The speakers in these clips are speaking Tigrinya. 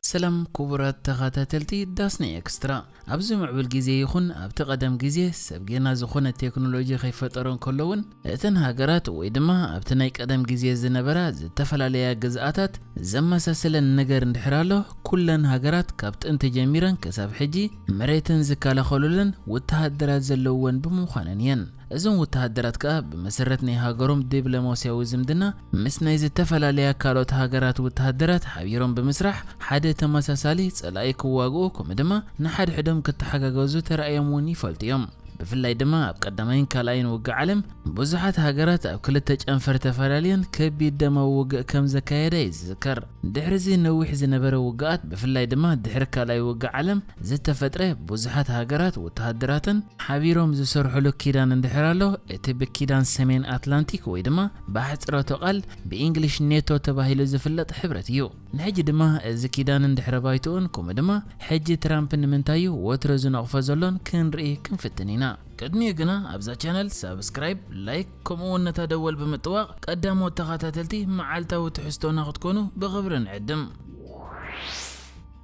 ሰላም ክቡራት ተኸታተልቲ ዳስና ኤክስትራ። ኣብዚ ምዕቡል ግዜ ይኹን ኣብቲ ቀደም ግዜ ሰብ ጌና ዝኾነ ቴክኖሎጂ ከይፈጠረ እንከሎ እውን፣ እተን ሃገራት ወይ ድማ ኣብቲ ናይ ቀደም ግዜ ዝነበራ ዝተፈላለያ ግዝኣታት ዘመሳሰለን ነገር እንድሕር ኣሎ፣ ኩለን ሃገራት ካብ ጥንቲ ጀሚረን ክሳብ ሕጂ መሬተን ዝከላኸሉለን ወተሃደራት ዘለውወን ብምዃነን እየን። እዞም ወተሃደራት ከኣ ብመሰረት ናይ ሃገሮም ዲፕሎማስያዊ ዝምድና ምስ ናይ ዝተፈላለያ ካልኦት ሃገራት ወተሃደራት ሓቢሮም ብምስራሕ ሓደ ተመሳሳሊ ጸላኢ ክዋግኡ ከምኡ ድማ ንሓድሕዶም ክተሓጋገዙ ተራእዮም እውን ይፈልጡ እዮም። ብፍላይ ድማ ኣብ ቀዳማይን ካልኣይን ውግእ ዓለም ብዙሓት ሃገራት ኣብ ክልተ ጨንፈር ተፈላለየን ከቢድ ደማዊ ውግእ ከም ዘካየዳ እዩ ዝዝከር። ድሕሪ እዚ ነዊሕ ዝነበረ ውግኣት ብፍላይ ድማ ድሕሪ ካልኣይ ውግእ ዓለም ዝተፈጥረ ብዙሓት ሃገራት ወተሃደራትን ሓቢሮም ዝሰርሕሉ ኪዳን እንድሕር ኣሎ፣ እቲ ብኪዳን ሰሜን ኣትላንቲክ ወይ ድማ ብኣሕጽሮተ ቃል ብእንግሊሽ ኔቶ ተባሂሉ ዝፍለጥ ሕብረት እዩ። ንሕጂ ድማ እዚ ኪዳን እንድሕረ ባይትኡን ከምኡ ድማ ሕጂ ትራምፕ ንምንታይ እዩ ወትሩ ዝነቕፎ ዘሎን ክንርኢ ክንፍትን ኢና። ቅድሚኡ ግና ኣብዛ ቻነል ሳብስክራይብ፣ ላይክ ከምኡ እውን ነታ ደወል ብምጥዋቕ ቀዳሞት ተኸታተልቲ መዓልታዊ ትሕዝቶና ክትኮኑ ብኽብሪ ንዕድም።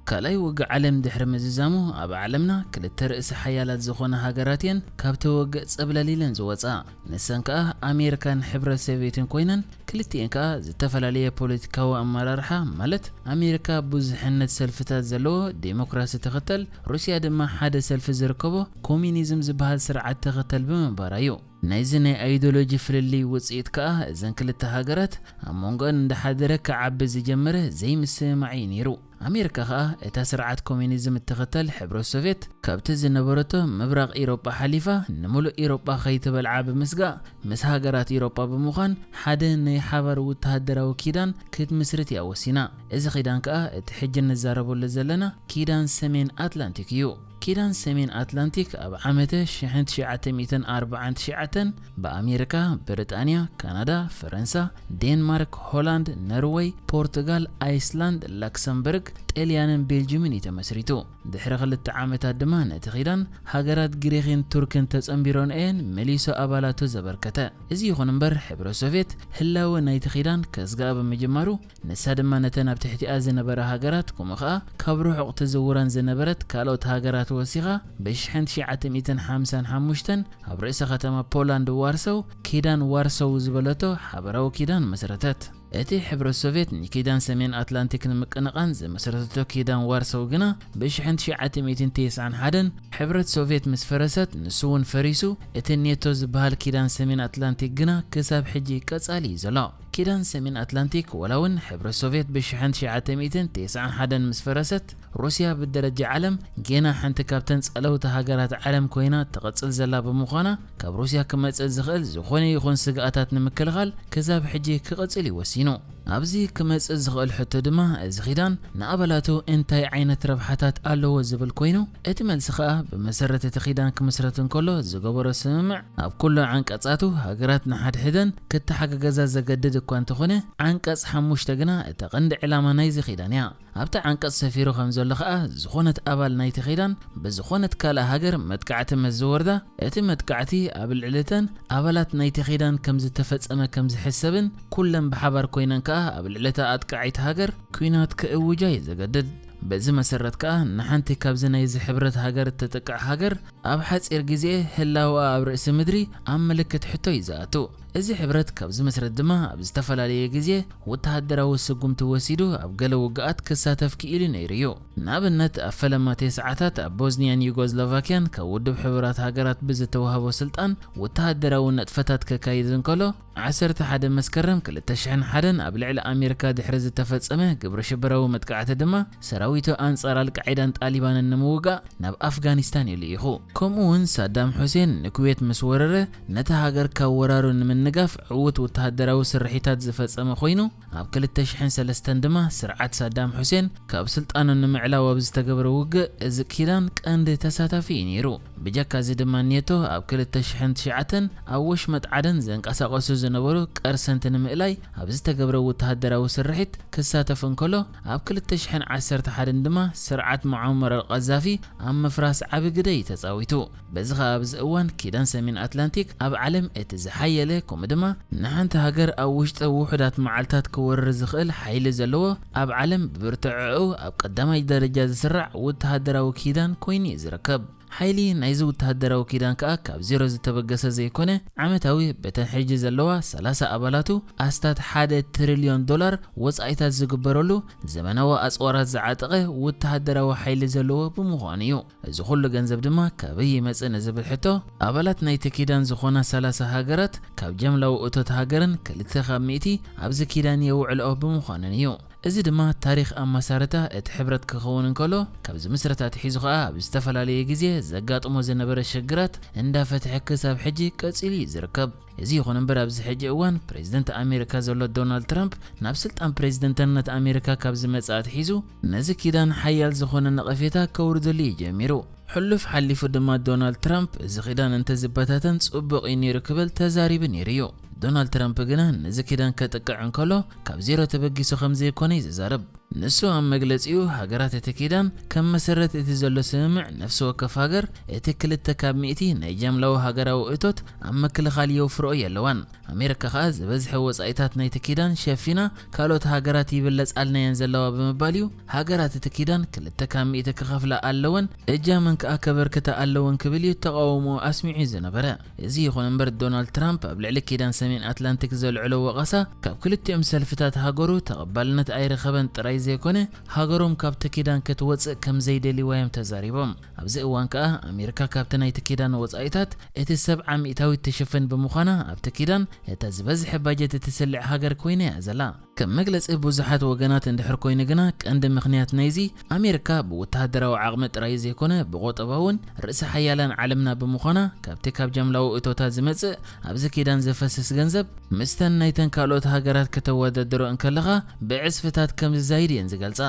ካልኣይ ውግእ ዓለም ድሕሪ ምዝዛሙ ኣብ ዓለምና ክልተ ርእሰ ሓያላት ዝኾና ሃገራት እየን ካብቲ ውግእ ጸብለል ኢለን ዝወጻ። ንሰን ከኣ ኣሜሪካን ሕብረት ሶቪየትን ኮይነን፣ ክልቲኤን ከኣ ዝተፈላለየ ፖለቲካዊ ኣመራርሓ ማለት ኣሜሪካ ብዙሕነት ሰልፍታት ዘለዎ ዴሞክራሲ ትኽተል፣ ሩስያ ድማ ሓደ ሰልፊ ዝርከቦ ኮሚኒዝም ዝበሃል ስርዓት ትኽተል ብምንባራ እዩ። ናይዚ ናይ ኣይዲዮሎጂ ፍልልይ ውጽኢት ከኣ እዘን ክልተ ሃገራት ኣብ መንጎአን እንዳሓደረ ክዓቢ ዝጀመረ ዘይምስምማዕ እዩ ነይሩ። ኣሜሪካ ከኣ እታ ስርዓት ኮሚኒዝም እትኽተል ሕብረት ሶቪየት ካብቲ ዝነበረቶ ምብራቕ ኢሮጳ ሓሊፋ ንምሉእ ኢሮጳ ከይትበልዓ ብምስጋእ ምስ ሃገራት ኢሮጳ ብምዃን ሓደ ናይ ሓባር ወተሃደራዊ ኪዳን ክትምስርት እያ ወሲና። እዚ ኪዳን ከኣ እቲ ሕጂ እንዛረበሉ ዘለና ኪዳን ሰሜን ኣትላንቲክ እዩ። ኪዳን ሰሜን ኣትላንቲክ ኣብ ዓመተ ሽሕን ትሽዓተ ሚእትን ኣርባዓን ትሽዓተን ብኣሜሪካ፣ ብሪጣንያ፣ ካናዳ፣ ፈረንሳ፣ ዴንማርክ፣ ሆላንድ፣ ነርወይ፣ ፖርቱጋል፣ ኣይስላንድ፣ ላክሰምበርግ፣ ጤልያንን ቤልጅምን እዩ ተመስሪቱ። ድሕሪ ክልተ ዓመታት ድማ ነቲ ኪዳን ሃገራት ግሪክን ቱርክን ተጸንቢረን እየን መሊሱ ኣባላቱ ዘበርከተ። እዚ ይኹን እምበር ሕብረት ሶቪየት ህላወ ናይቲ ኪዳን ከስግኣ ብምጅማሩ ንሳ ድማ ነተን ኣብ ትሕቲኣ ዝነበራ ሃገራት ከምኡ ኸኣ ካብ ርሑቕ ትዝውረን ዝነበረት ካልኦት ሃገራት ወሲኻ ብሽሕን ትሽዓተ ሚእትን ሓምሳን ሓሙሽተን ኣብ ርእሰ ከተማ ፖላንድ ዋርሶው ኪዳን ዋርሶው ዝበለቶ ሓበራዊ ኪዳን መስረተት። እቲ ሕብረት ሶቪየት ንኪዳን ሰሜን ኣትላንቲክ ንምቅንቓን ዝመስረተቶ ኪዳን ዋርሶው ግና ብሽሕን ትሽዓተ ሚእትን ተስዓን ሓደን ሕብረት ሶቪየት ምስ ፈረሰት ንሱ እውን ፈሪሱ እቲ ኔቶ ዝበሃል ኪዳን ሰሜን ኣትላንቲክ ግና ክሳብ ሕጂ ቀጻሊ እዩ ዘሎ። ኪዳን ሰሜን ኣትላንቲክ ዋላ እውን ሕብረት ሶቪየት ብሽሕን ትሽዓተ ሚእትን ተስዓን ሓደን ምስ ፈረሰት ሩስያ ብደረጃ ዓለም ጌና ሓንቲ ካብተን ጸለውቲ ሃገራት ዓለም ኮይና ትቕጽል ዘላ ብምዃና ካብ ሩስያ ክመጽእ ዝኽእል ዝኾነ ይኹን ስግኣታት ንምክልኻል ክሳብ ሕጂ ክቕጽል እዩ ወሲኑ። ኣብዚ ክመጽእ ዝኽእል ሕቶ ድማ እዚ ኪዳን ንኣባላቱ እንታይ ዓይነት ረብሓታት ኣለዎ ዝብል ኮይኑ እቲ መልሲ ኸኣ ብመሰረት እቲ ኪዳን ክምስረት እንከሎ ዝገበሮ ስምምዕ ኣብ ኩሉ ዓንቀጻቱ ሃገራት ንሓድሕደን ክተሓጋገዛ ዘገድድ እኳ እንተኾነ ዓንቀጽ ሓሙሽተ ግና እታ ቀንዲ ዕላማ ናይዚ ኪዳን እያ። ኣብቲ ዓንቀጽ ሰፊሩ ከም ዘሎ ኸኣ ዝኾነት ኣባል ናይቲ ኪዳን ብዝኾነት ካልእ ሃገር መጥቃዕቲ ምስ ዝወርዳ እቲ መጥቃዕቲ ኣብ ልዕልተን ኣባላት ናይቲ ኪዳን ከም ዝተፈጸመ ከም ዝሕሰብን ኩለን ብሓባር ኮይነን ከኣ ኣብ ልዕልታ ኣጥቃዒት ሃገር ኲናት ክእውጃ እዩ ዘገድድ። በዚ መሰረት ከኣ ንሓንቲ ካብዚ ናይዚ ሕብረት ሃገር እትጥቃዕ ሃገር ኣብ ሓጺር ግዜ ህላወኣ ኣብ ርእሲ ምድሪ ኣብ ምልክት ሕቶ እዩ ዝኣቱ። እዚ ሕብረት ካብ ዝመስረት ድማ ኣብ ዝተፈላለየ ግዜ ወተሃደራዊ ስጉምቲ ወሲዱ ኣብ ገለ ውግኣት ክሳተፍ ክኢሉ ነይሩ እዩ። ንኣብነት ኣብ ፈለማ ተስዓታት ኣብ ቦዝኒያን ዩጎዝላቫኪያን ካብ ውድብ ሕቡራት ሃገራት ብዝተዋህቦ ስልጣን ወተሃደራዊ ነጥፈታት ከካይድ እንከሎ ዓሰርተ ሓደ መስከረም ክልተ ሽሕን ሓደን ኣብ ልዕሊ ኣሜሪካ ድሕሪ ዝተፈጸመ ግብረ ሽበራዊ መጥቃዕቲ ድማ ሰራዊቱ ኣንጻር ኣልቃዒዳን ጣሊባንን ንምውጋእ ናብ ኣፍጋኒስታን እዩ ልኢኹ። ከምኡ እውን ሳዳም ሑሴን ንኩዌት ምስ ወረረ ነታ ሃገር ካብ ወራሩ ንምንጋፍ ዕዉት ወተሃደራዊ ስርሒታት ዝፈጸመ ኮይኑ ኣብ ክልተ ሽሕን ሰለስተን ድማ ስርዓት ሳዳም ሑሴን ካብ ስልጣኑ ንምዕላው ኣብ ዝተገብረ ውግእ እዚ ኪዳን ቀንዲ ተሳታፊ እዩ ነይሩ። ብጀካ እዚ ድማ ኔቶ ኣብ ክልተ ሽሕን ትሽዓተን ኣብ ወሽመጥ ዓደን ዘንቀሳቐሱ ዝነበሩ ቀርሰንቲ ንምእላይ ኣብ ዝተገብረ ወተሃደራዊ ስርሒት ክሳተፍ እንከሎ ኣብ ክልተ ሽሕን ዓሰርተ ሓደን ድማ ስርዓት ሙዓመር ኣልቀዛፊ ኣብ ምፍራስ ዓቢ ግደ እዩ ተጻዊቱ። በዚ ኸኣ ኣብዚ እዋን ኪዳን ሰሜን ኣትላንቲክ ኣብ ዓለም እቲ ዝሓየለ ከምኡ ድማ ንሓንቲ ሃገር ኣብ ውሽጢ ውሑዳት መዓልታት ክወርር ዝኽእል ሓይሊ ዘለዎ፣ ኣብ ዓለም ብብርትዐኡ ኣብ ቀዳማይ ደረጃ ዝስራዕ ወተሃደራዊ ኪዳን ኮይኑ እዩ ዝርከብ። ሓይሊ ናይዚ ወተሃደራዊ ኪዳን ከኣ ካብ ዜሮ ዝተበገሰ ዘይኮነ፣ ዓመታዊ በተን ሕጂ ዘለዋ ሰላሳ ኣባላቱ ኣስታት ሓደ ትሪልዮን ዶላር ወጻኢታት ዝግበረሉ፣ ዘመናዊ ኣጽዋራት ዝዓጠቐ ወተሃደራዊ ሓይሊ ዘለዎ ብምዃኑ እዩ። እዚ ኩሉ ገንዘብ ድማ ካበይ ይመጽእ ንዝብል ሕቶ፣ ኣባላት ናይቲ ኪዳን ዝኾና ሰላሳ ሃገራት ካብ ጃምላዊ እቶት ሃገርን ክልተ ካብ ሚእቲ ኣብዚ ኪዳን የውዕልኦ ብምዃነን እዩ። እዚ ድማ ታሪኽ ኣማሳርታ እቲ ሕብረት ክኸውን እንከሎ፣ ካብ ዝምስረት ኣትሒዙ ኸኣ ኣብ ዝተፈላለየ ግዜ ዘጋጥሞ ዝነበረ ሽግራት እንዳፈትሐ ክሳብ ሕጂ ቀጺሉ እዩ ዝርከብ። እዚ ይኹን እምበር፣ ኣብዚ ሕጂ እዋን ፕሬዝደንት ኣሜሪካ ዘሎ ዶናልድ ትራምፕ ናብ ስልጣን ፕሬዝደንትነት ኣሜሪካ ካብ ዝመጽእ ኣትሒዙ፣ ነዚ ኪዳን ሓያል ዝኾነ ነቐፌታ ከውርደሉ እዩ ጀሚሩ። ሕሉፍ ሓሊፉ ድማ ዶናልድ ትራምፕ፣ እዚ ኪዳን እንተዝበታተን ጽቡቕ እዩ ነይሩ ክብል ተዛሪቡ ነይሩ እዩ። ዶናልድ ትራምፕ ግና ነዚ ኪዳን ከጥቅዕ እንከሎ፣ ካብ ዜሮ ተበጊሱ ከም ዘይኮነ እዩ ዝዛረብ። ንሱ ኣብ መግለጺኡ፣ ሃገራት እቲ ኪዳን ከም መሰረት እቲ ዘሎ ስምምዕ፣ ነፍሲ ወከፍ ሃገር እቲ ክልተ ካብ ሚእቲ ናይ ጃምላዊ ሃገራዊ እቶት ኣብ ምክልኻል የውፍርኦ የለዋን። ኣሜሪካ ከኣ ዝበዝሐ ወጻኢታት ናይቲ ኪዳን ሸፊና፣ ካልኦት ሃገራት ይብለጻልና እየን ዘለዋ ብምባል እዩ፣ ሃገራት እቲ ኪዳን ክልተ ካብ ሚእቲ ክኸፍላ ኣለወን፣ እጃመን ከኣ ከበርክታ ኣለወን ክብል እዩ ተቓውሞ ኣስሚዑ ዝነበረ። እዚ ይኹን እምበር፣ ዶናልድ ትራምፕ ኣብ ልዕሊ ኪዳን ሰሜን ኣትላንቲክ ዘልዕሎ ወቐሳ ካብ ክልቲኦም ሰልፍታት ሃገሩ ተቐባልነት ኣይረኸበን ጥራይ ዘይኮነ፣ ሃገሮም ካብቲ ኪዳን ክትወጽእ ከም ዘይደልይዋ እዮም ተዛሪቦም። ኣብዚ እዋን ከኣ ኣሜሪካ ካብቲ ናይቲ ኪዳን ወጻኢታት እቲ ሰብዓ ሚእታዊት ትሽፍን ብምዃና፣ ኣብቲ ኪዳን እታ ዝበዝሐ ባጀት እትስልዕ ሃገር ኮይና እያ ዘላ። ከም መግለጺ ብዙሓት ወገናት እንድሕር ኮይኑ ግና፣ ቀንዲ ምኽንያት ናይዚ፣ ኣሜሪካ ብወተሃደራዊ ዓቕሚ ጥራይ ዘይኮነ፣ ብቑጠባ እውን ርእሰ ሓያላን ዓለምና ብምዃና፣ ካብቲ ካብ ጃምላዊ እቶታ ዝመጽእ ኣብዚ ኪዳን ዝፈስስ ገንዘብ፣ ምስተን ናይተን ካልኦት ሃገራት ከተወዳድሮ እንከለኻ፣ ብዕጽፍታት ከም ዝዛይድ እየን ዝገልጻ።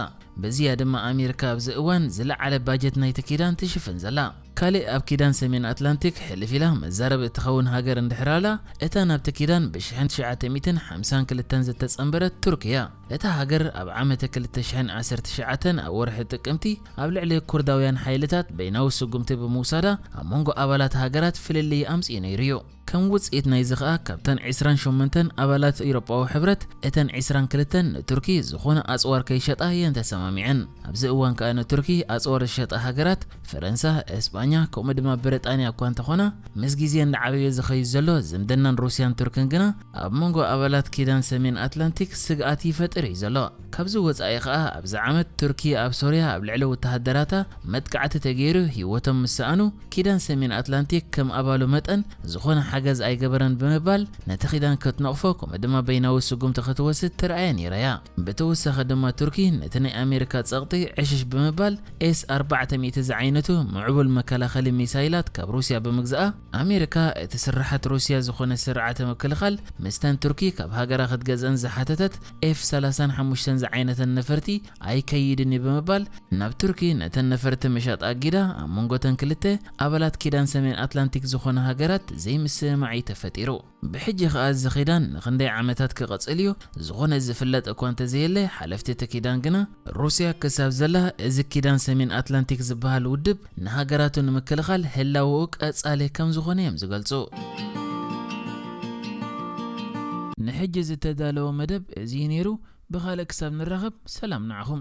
በዚኣ ድማ ኣሜሪካ ኣብዚ እዋን ዝለዓለ ባጀት ናይቲ ኪዳን ትሽፍን ዘላ። ካልእ ኣብ ኪዳን ሰሜን ኣትላንቲክ ሕልፍ ኢላ መዛረብ እትኸውን ሃገር እንድሕር ኣላ፣ እታ ናብቲ ኪዳን ብሽሕን ትሽዓተ ሚእትን ሓምሳን ክልተን ዝተጸንበረት ቱርክ እያ። እታ ሃገር ኣብ ዓመተ ክልተ ሽሕን ዓሰርተ ትሽዓተን ኣብ ወርሒ ጥቅምቲ ኣብ ልዕሊ ኩርዳውያን ሓይልታት በይናዊ ስጉምቲ ብምውሳዳ፣ ኣብ መንጎ ኣባላት ሃገራት ፍልልይ ኣምጺኡ ነይሩ እዩ። ከም ውጽኢት ናይዚ ኸኣ፣ ካብተን ዕስራን ሸሞንተን ኣባላት ኤውሮጳዊ ሕብረት፣ እተን ዕስራን ክልተን ንቱርኪ ዝኾነ ኣጽዋር ከይሸጣ እየን ተሰማሚዐን። ኣብዚ እዋን ከኣ ንቱርኪ ኣጽዋር ዝሸጣ ሃገራት ፈረንሳ፣ እስጳኛ፣ ከምኡ ድማ ብሪጣንያ እኳ እንተኾና፣ ምስ ግዜ እንዳዓበየ ዝኸይድ ዘሎ ዝምድናን ሩስያን ቱርክን ግና ኣብ መንጎ ኣባላት ኪዳን ሰሜን ኣትላንቲክ ስግኣት ይፈጥር እዩ ዘሎ። ካብዚ ወጻኢ ኸኣ፣ ኣብዚ ዓመት ቱርኪ ኣብ ሶርያ ኣብ ልዕሊ ወተሃደራታ መጥቃዕቲ ተገይሩ ህይወቶም ምስ ሰኣኑ፣ ኪዳን ሰሜን ኣትላንቲክ ከም ኣባሉ መጠን ዝኾነ ሓገዝ ኣይገበረን ብምባል፣ ነቲ ኪዳን ክትነቕፎ፣ ከምኡ ድማ በይናዊ ስጉምቲ ክትወስድ ትርኣየ ነይራ እያ። ብተወሳኺ ድማ፣ ቱርኪ ነቲ ናይ ኣሜሪካ ጸቕጢ ዕሽሽ ብምባል፣ ኤስ ኣርባዕተ ሚእቲ ዝዓይነቱ ምዕቡል መከላኸሊ ሚሳይላት ካብ ሩስያ ብምግዛኣ፣ ኣሜሪካ እቲ ስርሓት ሩስያ ዝኾነ ስርዓተ ምክልኻል፣ ምስተን ቱርኪ ካብ ሃገራ ክትገዝአን ዝሓተተት ኤፍ ሰላሳን ሓሙሽተን ዝዓይነተን ነፈርቲ ኣይከይድን እዩ ብምባል፣ ናብ ቱርኪ ነተን ነፈርቲ ምሻጥ ኣጊዳ፣ ኣብ መንጎተን ክልተ ኣባላት ኪዳን ሰሜን ኣትላንቲክ ዝኾነ ሃገራት ዘይምስምማዕ እዩ ተፈጢሩ። ብሕጂ ኸኣ እዚ ኪዳን ንኽንደይ ዓመታት ክቐጽል እዩ ዝኾነ ዝፍለጥ እኳ እንተዘየለ፣ ሓለፍቲ እቲ ኪዳን ግና፣ ሩስያ ክሳብ ዘላ፣ እዚ ኪዳን ሰሜን ኣትላንቲክ ዝበሃል ውድብ ንሃገራቱ ንምክልኻል ህላወኡ ቀጻሊ ከም ዝኾነ እዮም ዝገልጹ። ንሕጂ ዝተዳለወ መደብ እዚ እዩ ነይሩ። ብኻልእ ክሳብ ንራኸብ፣ ሰላም ንዓኹም።